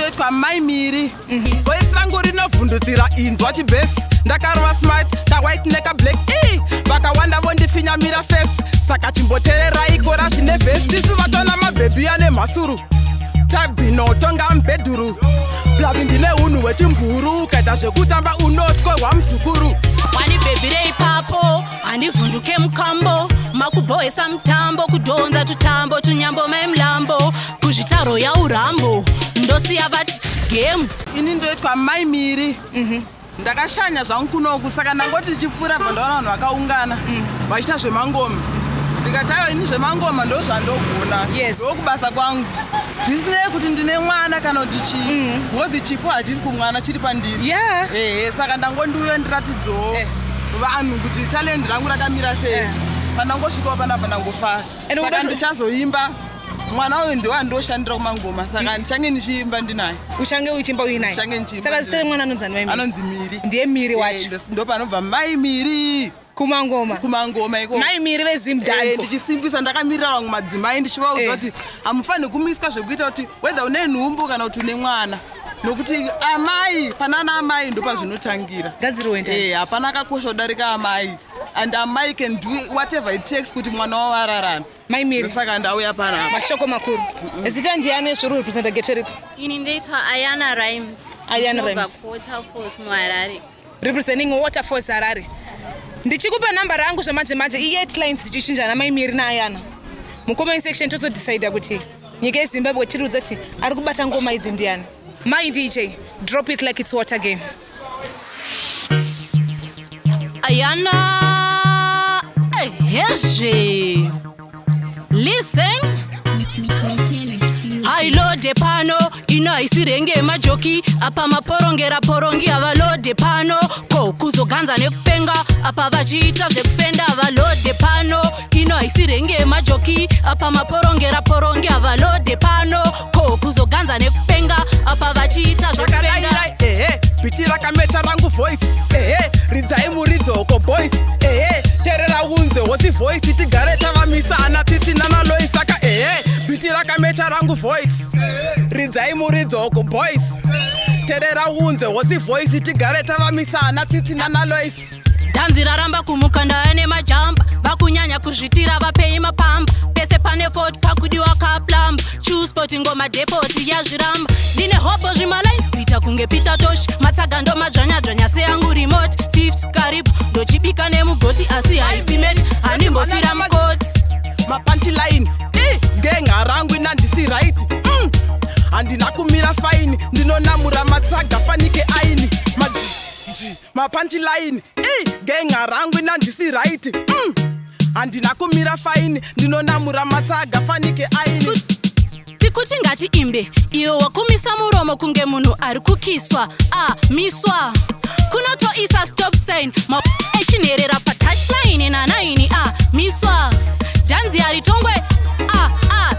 ndoitwa Mai Miri. Voice rangu rinovhundutsira inzwa chibass. Ndakarova smart, kawhite nekablack. Ii, vakawanda vondifinyamira face. Saka chimbotererai chorus neverse. Tisu vatona mabhebhi ane mhasuru. Type dzinotonga mubhedhuru. Plus ndine hunhu hwechimburu. Ukaita zvekutamba unotyorwa muzukuru. Wanibhebhire ipapo, handivhunduke mukambo, makubhohesa mutambo, kudhonza tutambo, tunyambo mai mulambo, kuzvitaro yaurambo, ndosiya vati game. Ini ndoitwa Mai Miri. Ndakashanya zvangu kunoku, saka ndangoti ndichipfuura bva ndaona vanhu vakaungana vachiita zvemangoma, ndikati aiwa, ini zvemangoma ndo zvandogona. Ndokubasa kwangu, zvisinei kuti ndine mwana kana kuti chii, because chipo hachisi kumwana, chiri pandiri. Ehe, saka ndangondiuyo ndiratidzewo vanhu kuti talent rangu rakamira sei. Pandangosvikawo panapa ndangofara. And saka ndichazoimba. Mwana uyu ndiwo andoshandira kumangoma, saka ndichange ndichiimba ndinaye. Uchange uchiimba uinaye. Ndichange ndichiimba. Saka zita remwana anonzi ani, Mai Miri? Anonzi Miri. Ndiye Miri wacho. Ndo panobva Mai Miri. Kumangoma. Kumangoma iko. Mai Miri veZim Dance. Ndichisimbisa ndakamirira vamwe madzimai, ndichivaudza kuti hamufaniri kumiswa zvekuita kuti whether une nhumbu kana kuti une mwana, nokuti amai, panana amai ndo pazvinotangira. Gadziriwe ndani. Hapana akakosha kudarika amai, and amai can do whatever it takes kuti mwana wavo ararame. Mai Miri. Saka ndauya panapa. Mashoko makuru. Zita ndiani, zviri kurepresenta ghetto ripi? Ini ndoitwa Ayana Rhymes. Ayana Ndinobva Rhymes. kuWaterfalls muHarare. Representing Waterfalls, Harare. Ndichikupa namba rangu zvamanje manje, i8 lines, tichichinjana Mai Miri naAyana mucomment section, tozodecida kuti nyika yeZimbabwe chiriudza kuti ari kubata ngoma idzi ndiani. Mai DJ, drop it like it's water again. Ayana, hezve, listen, hailode pano, ino haisi renge majoki apa, maporongera porongi havalode pano, ko kuzoganza nekupenga apa, vachiita zvekufenda havalode pano, ino haisi renge majoki apa, maporongera porongi havalode pano, ko kuzoganza nekupenga apa, vachiita zvekufenda. Zvakadairai, ehe, beat rakamecha rangu voice, ehe, ridzai muridzoko boys, ehe, terera unze hosi voice, tigare tavamisana tsitsi nanaloi. Saka ehe, beat rakamecha rangu voice, ridzai muridzoko boys, terera unze hosi voice, tigare tavamisana tsitsi nanalois. Dhanzi raramba kumuka, ndaya nemajamba, vakunyanya kuzvitira, vapei mapamba, pese pane fort pakudiwa kaplamba, chusport ngoma depot yazviramba, ndine hopo zvimalines kuita kunge Peter Tosh, matsaga ndo madzvanya-dzvanya seyangu remote 50 karipo, ndochibika nemugoti, asi haisi mate, handimbofira mukoti. Mapunchline i genga rangu inandisi right. Handina kumira fine, ndinonamura matsaga fanike aini maji mapunchline i genga rangu inandisi right. Handina kumira fine, ndinonamura matsaga fanike aini. Tikuti ngatiimbe, iwe wakumisa muromo kunge munhu ari kukiswa. A miswa kunotoisa stop sign, ma echinherera patouchline na9. A miswa, dhanzi haritongwe. A a.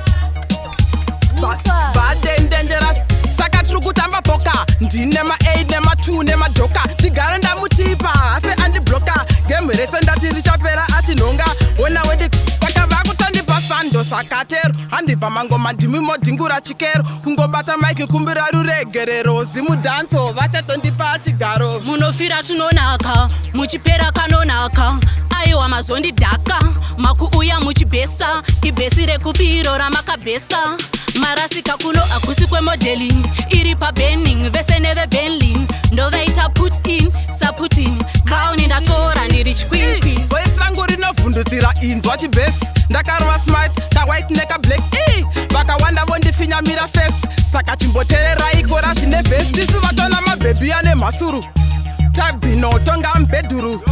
Bad dangerous, saka tiri kutamba poker, ndine ma8 nema2 nemajoka, ndigare ndamutipa hafe andibloka, game rese ndati richapera achinhonga ona wedi, saka vakutondipa sando sakatero, handipa mangoma, ndimi modhingura chikero, kungobata mic kumbira ruregerero, Zimdancehall vachatondipa chigaro. Munofira tunonaka, muchipera kanonaka, aiwa mazondidhaka, makuuya muchibhesa, ibhesi rekupiro ramakabhesa, marasika kuno hakusi kwemodeling, iri pabenning vese nevebenling, ndovaita put in saPutin, crown ndatora, ndiri chiqueen. Voice rangu rinovhundutsira inzwa chibass, ndakarova smart kawhite nekablack, i vakawanda vondifinyamira face, saka chimbotererai chorus neverse, tisu vatona mabhebhi ane mhasuru, type dzinotonga mubhedhuru,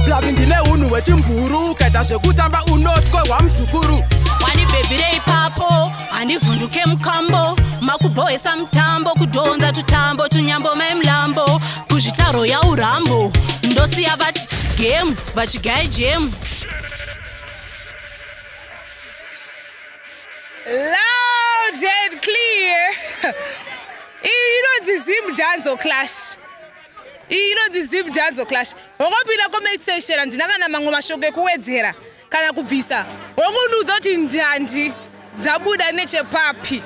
plus ndine unhu hwechimburu, ukaita zvekutamba unotyorwa muzukuru. Wanibhebhire ipapo, handivhunduke mukambo, makubhohesa mutambo, kudhonza tutambo, tunyambo mai mulambo, kuzvitaro yaurambo, ndosiya vati game, vachigaya jemu. Loud and clear, iyi inonzi Zim Dancehall Clash, iyi inonzi Zim Dancehall Clash. Wangopinda comment section, handina kana mamwe mashoko ekuwedzera kana kubvisa, wangondiudza kuti ndandi dzabuda nechepapi.